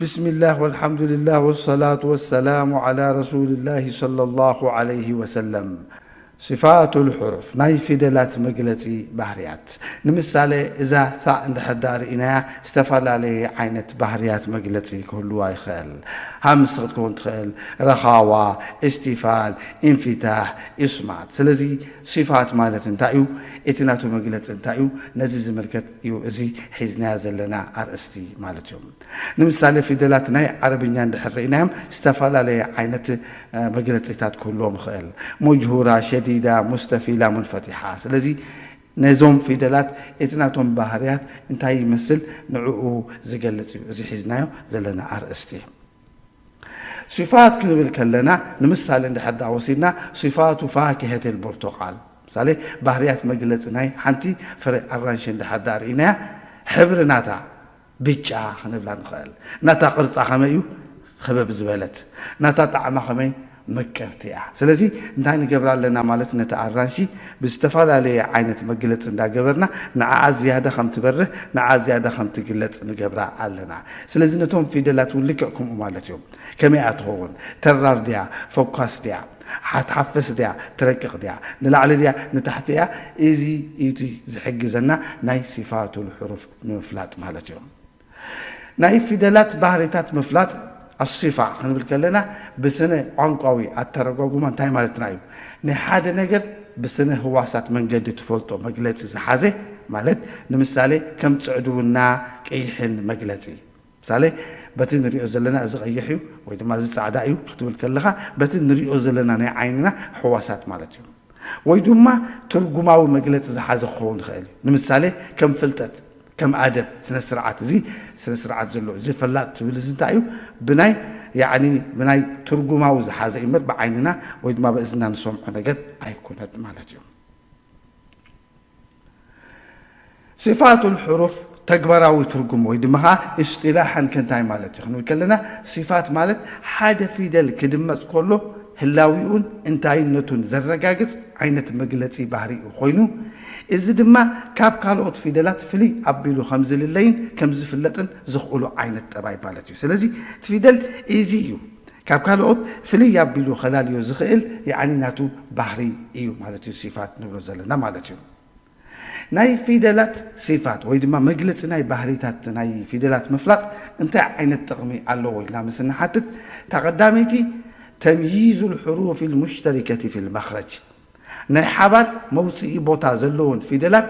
بسم الله والحمد لله والصلاة والسلام على رسول الله صلى الله عليه وسلم. صفات الحروف، ናይ ፊደላት መግለጺ ባህርያት። ንምሳሌ፣ እዛ ታእ እንድሕር ደኣ ርኢናያ፣ ዝተፈላለየ ዓይነት ባህርያት መግለጺ ክህልዋ ይኽእል። ሃምስ ክትከውን ትኽእል፣ ረኻዋ፣ እስቲፋል፣ ኢንፊታሕ፣ ኢስማት። ስለዚ ሲፋት ማለት እንታይ እዩ? እቲ ናቱ መግለጺ እንታይ እዩ? ነዚ ዝምልከት እዩ እዚ ሒዝናዮ ዘለና ኣርእስቲ ማለት እዩ። ንምሳሌ፣ ፊደላት ናይ ዓረብኛ እንድሕር ርኢናዮም፣ ዝተፈላለየ ዓይነት መግለጺታት ክህልዎም ይኽእል። ሙጅሁራ፣ ሸዲዳ፣ ሙስተፊላ፣ ሙንፈቲሓ። ስለዚ ነዞም ፊደላት እቲ ናቶም ባህርያት እንታይ ይመስል፣ ንዕኡ ዝገልጽ እዩ እዚ ሒዝናዮ ዘለና ኣርእስቲ። ሲፋት ክንብል ከለና፣ ንምሳሌ እንድሕር ደኣ ወሲድና፣ ሲፋቱ ፋኪሀት ልቡርቱቃል፣ ምሳሌ፣ ባህርያት መግለጺ ናይ ሓንቲ ፍረ ኣራንሺ እንድሕር ደኣ ርኢናያ፣ ሕብሪ ናታ ብጫ ክንብላ ንኽእል። ናታ ቅርጻ ከመይ እዩ? ክበብ ዝበለት። ናታ ጣዕማ ከመይ? ምቅርቲ እያ። ስለዚ እንታይ ንገብራ ኣለና ማለት እዩ? ነቲ ኣራንሺ ብዝተፈላለየ ዓይነት መግለጺ እንዳገበርና ንዓኣ ዝያዳ ከም ትበርህ፣ ንዓኣ ዝያዳ ከም ትግለጽ ንገብራ ኣለና። ስለዚ ነቶም ፊደላት እውን ልክዕ ከምኡ ማለት እዮም። ከመይ እያ ትኸውን? ተራር ድያ? ፈኳስ ድያ? ሓትሓፍስ ድያ? ትረቅቕ ድያ? ንላዕሊ ድያ? ንታሕቲ እያ? እዚ እዩ እቲ ዝሕግዘና ናይ ሲፋቱል ሕሩፍ ንምፍላጥ ማለት እዩ። ናይ ፊደላት ባህሪታት ምፍላጥ፣ ኣሲፋ ክንብል ከለና ብስነ ቋንቋዊ ኣተረጓጉማ እንታይ ማለትና እዩ? ናይ ሓደ ነገር ብስነ ህዋሳት መንገዲ ትፈልጦ መግለጺ ዝሓዘ ማለት፣ ንምሳሌ ከም ጽዕድውና፣ ቀይሕን መግለጺ። ምሳሌ፣ በቲ ንሪኦ ዘለና እዚ ቀይሕ እዩ ወይ ድማ እዚ ጻዕዳ እዩ ክትብል ከለኻ፣ በቲ ንሪኦ ዘለና ናይ ዓይንና ህዋሳት ማለት እዩ። ወይ ድማ ትርጉማዊ መግለጺ ዝሓዘ ክኸውን ይኽእል እዩ። ንምሳሌ፣ ከም ፍልጠት፣ ከም ኣደብ፣ ስነ ስርዓት። እዚ ስነ ስርዓት ዘለዎ፣ እዚ ፈላጥ ትብል እዚ እንታይ እዩ? ብናይ፣ ያዕኒ፣ ብናይ ትርጉማዊ ዝሓዘ እዩ እምበር ብዓይንና ወይ ድማ ብእዝንና ንሰምዖ ነገር ኣይኮነን ማለት እዩ። ሲፋቱል ሕሩፍ ተግባራዊ ትርጉም ወይ ድማ ኸዓ እስጢላሓን ከ እንታይ ማለት እዩ ክንብል ከለና፣ ሲፋት ማለት ሓደ ፊደል ክድመጽ ከሎ ህላዊኡን እንታይነቱን ዘረጋግጽ ዓይነት መግለጺ ባህሪኡ ኮይኑ፣ እዚ ድማ ካብ ካልኦት ፊደላት ፍልይ ኣቢሉ ከም ዝልለይን ከም ዝፍለጥን ዝኽእሎ ዓይነት ጠባይ ማለት እዩ። ስለዚ እቲ ፊደል እዚ እዩ ካብ ካልኦት ፍልይ ኣቢሉ ከላልዮ ዝኽእል፣ ያዕኒ ናቱ ባህሪ እዩ ማለት እዩ፣ ሲፋት ንብሎ ዘለና ማለት እዩ። ናይ ፊደላት ሲፋት ወይ ድማ መግለጺ ናይ ባህሪታት ናይ ፊደላት ምፍላጥ እንታይ ዓይነት ጥቕሚ ኣለዎ ኢልና ምስ እንሓትት፣ እታ ቀዳመይቲ ተምይዙል ሕሩፊል ሙሽተሪከቲ ፊል መኽረጅ፣ ናይ ሓባር መውጽኢ ቦታ ዘለወን ፊደላት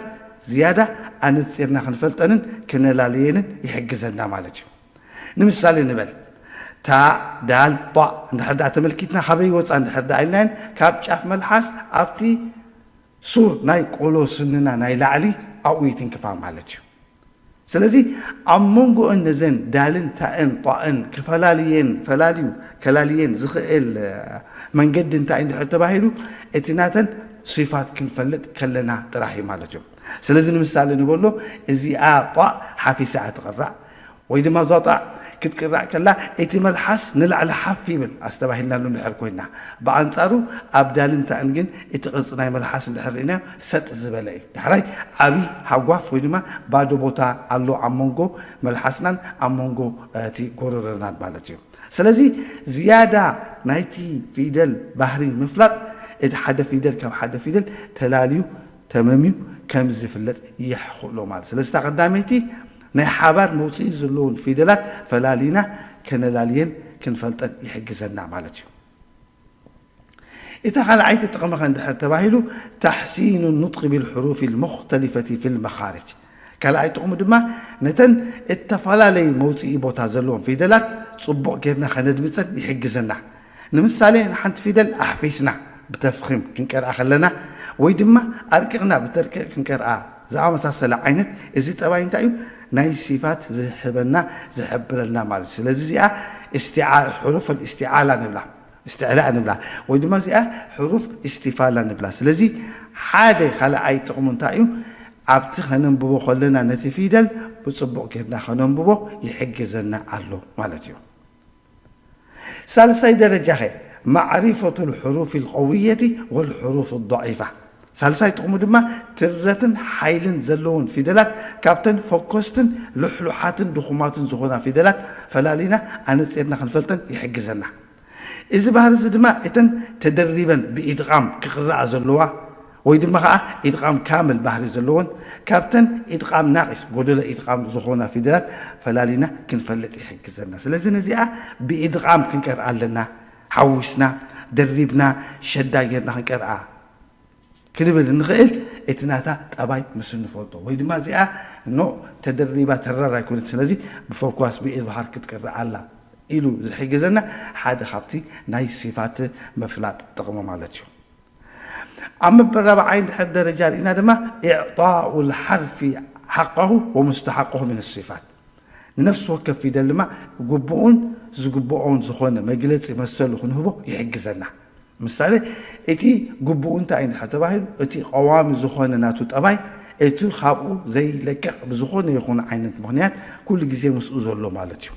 ዝያዳ ኣነጺርና ክንፈልጠንን ክነላልየንን ይሕግዘና ማለት እዩ። ንምሳሌ ንበል፣ ታ፣ ዳል፣ ጧ እንድሕር ደኣ ተመልኪትና፣ ካበይ ወጻ እንድሕር ደኣ ኢልናየን፣ ካብ ጫፍ መልሓስ ኣብቲ ሱር ናይ ቆሎ ስንና ናይ ላዕሊ ኣብኡ ይትንክፋ ማለት እዩ። ስለዚ ኣብ መንጎኦን ነዘን ዳልን ታእን ጧእን ክፈላልየን፣ ፈላልዩ፣ ከላልየን ዝኽእል፣ እ፣ መንገዲ እንታይ እንድሕር ተባሂሉ፣ እቲ ናተን ሲፋት ክንፈልጥ ከለና ጥራሕ እዩ ማለት እዩ። ስለዚ ንምሳሌ ንበሎ፣ እዚኣ ጧእ ሓፊሳ እያ ትቕራእ፣ ወይ ድማ እዛ ጧእ ክትቅራእ ከላ እቲ መልሓስ ንላዕሊ ሓፍ ይብል ኣስተባሂልናሉ እንድሕር ኮይና፣ ብኣንጻሩ ኣብ ዳልን ታእን ግን እቲ ቅርጺ ናይ መልሓስ እንድሕር ርኢናዮ ሰጥ ዝበለ እዩ። ዳሕራይ ዓቢ ሃጓፍ ወይ ድማ ባዶ ቦታ ኣሎ ኣብ መንጎ መልሓስናን ኣብ መንጎ እቲ ጎረሮናን ማለት እዩ። ስለዚ ዝያዳ ናይቲ ፊደል ባህሪ ምፍላጥ፣ እቲ ሓደ ፊደል ካብ ሓደ ፊደል ተላልዩ ተመምዩ ከም ዝፍለጥ የኽእሎ ማለት። ስለዚ እታ ቀዳመይቲ ናይ ሓባር መውጽኢ ዘለውን ፊደላት ፈላሊና ከነላልየን ክንፈልጠን ይሕግዘና ማለት እዩ። እታ ካልኣይቲ ጥቕሚ ከ እንድሕር ተባሂሉ፣ ተሕሲኑ ኑጥቂ ቢልሕሩፊ ልሙኽተሊፈቲ ፊል መኻርጅ። ካልኣይ ጥቕሙ ድማ ነተን እተፈላለየ መውጽኢ ቦታ ዘለዎም ፊደላት ጽቡቕ ጌርና ከነድምጸን ይሕግዘና። ንምሳሌ፣ ንሓንቲ ፊደል ኣሕፊስና ብተፍኺም ክንቀርኣ ከለና ወይ ድማ ኣርቂቕና ብተርቂቕ ክንቀርኣ ዝኣመሳሰለ ዓይነት፣ እዚ ጠባይ እንታይ እዩ? ናይ ሲፋት ዝህበና፣ ዝሕብረልና ማለት እዩ። ስለዚ እዚኣ እስቲዓ-፣ ሕሩፍ እስትዓላ ንብላ፣ እስትዕላእ ንብላ፣ ወይ ድማ እዚኣ ሕሩፍ እስቲፋላ ንብላ። ስለዚ ሓደ ካልኣይ ጥቕሙ እንታይ እዩ? ኣብቲ ከነንብቦ ከለና ነቲ ፊደል ብጽቡቕ ጌርና ከነንብቦ ይሕግዘና ኣሎ ማለት እዩ። ሳልሳይ ደረጃ ኸ፣ ማዕሪፈቱ ልሕሩፍ ልቀውየቲ ወልሕሩፍ ضዒፋ። ሳልሳይ ጥቕሙ ድማ ትረትን ሓይልን ዘለውን ፊደላት ካብተን ፈኮስትን ልሕሉሓትን ድኹማትን ዝኾና ፊደላት ፈላሊና ኣነጺርና ክንፈልጠን ይሕግዘና። እዚ ባህሪ እዚ ድማ እተን ተደሪበን ብኢድቓም ክቕረኣ ዘለዋ ወይ ድማ ኸዓ ኢድቓም ካምል ባህሪ ዘለወን ካብተን ኢድቓም ናቒስ ጎደሎ ኢድቓም ዝኾና ፊደላት ፈላሊና ክንፈልጥ ይሕግዘና። ስለዚ ነዚኣ ብኢድቓም ክንቀርኣ ኣለና። ሓዊስና ደሪብና ሸዳ ጌርና ክንቀርኣ ክንብል እንኽእል እቲ ናታ ጠባይ ምስ እንፈልጦ ወይ ድማ እዚኣ ኖ ተደሪባ ተራር ኣይኮነት። ስለዚ ብፈኳስ ብኢዝሃር ክትቀርእ ኣላ ኢሉ ዝሕግዘና ሓደ ካብቲ ናይ ሲፋት ምፍላጥ ጥቕሚ ማለት እዩ። ኣብ መበል ራብዓይ እንድሕር ደረጃ ርኢና ድማ ኢዕጣኡ ልሓርፊ ሓቃሁ ወሙስተሓቅሁ ምን ሲፋት ንነፍሲ ወከፍ ፊደል ድማ ግቡኡን ዝግብኦን ዝኾነ መግለፂ መሰሉ ክንህቦ ይሕግዘና። ምሳሌ እቲ ግቡኡ እንታይ እዩ እንድሕር ተባሂሉ እቲ ቀዋሚ ዝኾነ ናቱ ጠባይ እቲ ካብኡ ዘይለቅቕ ብዝኾነ ይኹን ዓይነት ምኽንያት ኩሉ ግዜ ምስኡ ዘሎ ማለት እዩ።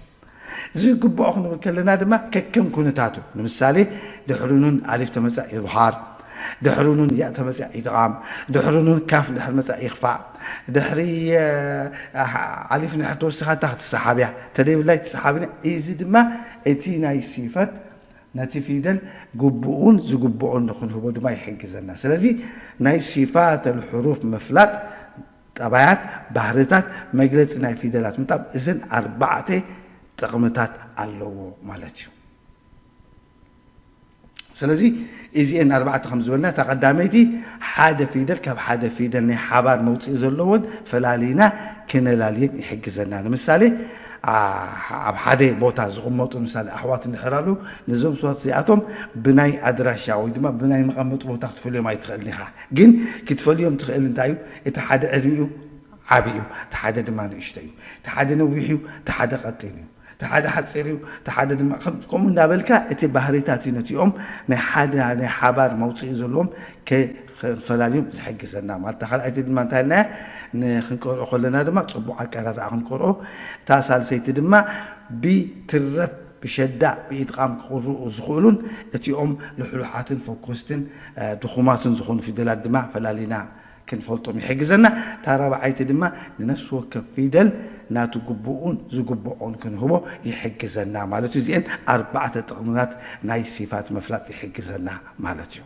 ዝግብኦ ክንብል ከለና ድማ ከከም ኩነታቱ ንምሳሌ ድሕሪ ኑን ኣሊፍ ተመፅኣ ይዝሃር፣ ድሕሪ ኑን ያእ ተመፅኣ ኢድቓም፣ ድሕሪ ኑን ካፍ ድሕሪ መፅኣ ይኽፋእ፣ ድሕሪ ኣሊፍ ንድሕር ተወሲኻታ ክትሰሓብ እያ፣ ተደይብላይ ትሰሓብን እያ። እዚ ድማ እቲ ናይ ሲፈት ነቲ ፊደል ግብኡን ዝግብኦን ንክንህቦ ድማ ይሕግዘና። ስለዚ ናይ ሲፋት ኣልሕሩፍ ምፍላጥ ጠባያት፣ ባህርታት፣ መግለፂ ናይ ፊደላት ምጣብ እዘን ኣርባዕተ ጥቕምታት ኣለዎ ማለት እዩ። ስለዚ እዚኤን ኣርባዕተ ከም ዝበልና እታ ቀዳመይቲ ሓደ ፊደል ካብ ሓደ ፊደል ናይ ሓባር መውፅኢ ዘለዎን ፈላሊና ክነላልየን ይሕግዘና። ንምሳሌ ኣብ ሓደ ቦታ ዝቕመጡ ምሳሌ ኣሕዋት እንድሕር ኣለዉ ነዞም ሰባት እዚኣቶም ብናይ ኣድራሻ ወይ ድማ ብናይ መቐመጢ ቦታ ክትፈልዮም ኣይትኽእልን ኢኻ። ግን ክትፈልዮም ትኽእል እንታይ እዩ? እቲ ሓደ ዕድሚኡ ዓቢ እዩ፣ እቲ ሓደ ድማ ንእሽቶ እዩ፣ እቲ ሓደ ነዊሕ እዩ፣ እቲ ሓደ ቀጢን እዩ፣ እቲ ሓደ ሓፂር እዩ፣ እቲ ሓደ ድማ ከምኡ እንዳበልካ እቲ ባህሪታት እዩ ነቲኦም ናይ ሓደ ናይ ሓባር መውፅኢ ዘለዎም ከፈላለዮም ዝሕግዘና ማለት። ካልኣይቲ ድማ እንታይ ኢልና ንክንቀርኦ ከለና ድማ ፅቡቕ ኣቀራርኣ ክንቀርኦ። እታ ሳልሰይቲ ድማ ብትረት ብሸዳ ብኢድቓም ክቕርኡ ዝኽእሉን እቲኦም ልሕሉሓትን ፈኮስትን ድኹማትን ዝኾኑ ፊደላት ድማ ፈላሊና ክንፈልጦም ይሕግዘና። እታ ራብዓይቲ ድማ ንነፍሲ ወከፍ ፊደል ናቱ ግብኡን ዝግብኦን ክንህቦ ይሕግዘና ማለት እዩ። እዚአን ኣርባዕተ ጥቕምታት ናይ ሲፋት ምፍላጥ ይሕግዘና ማለት እዩ።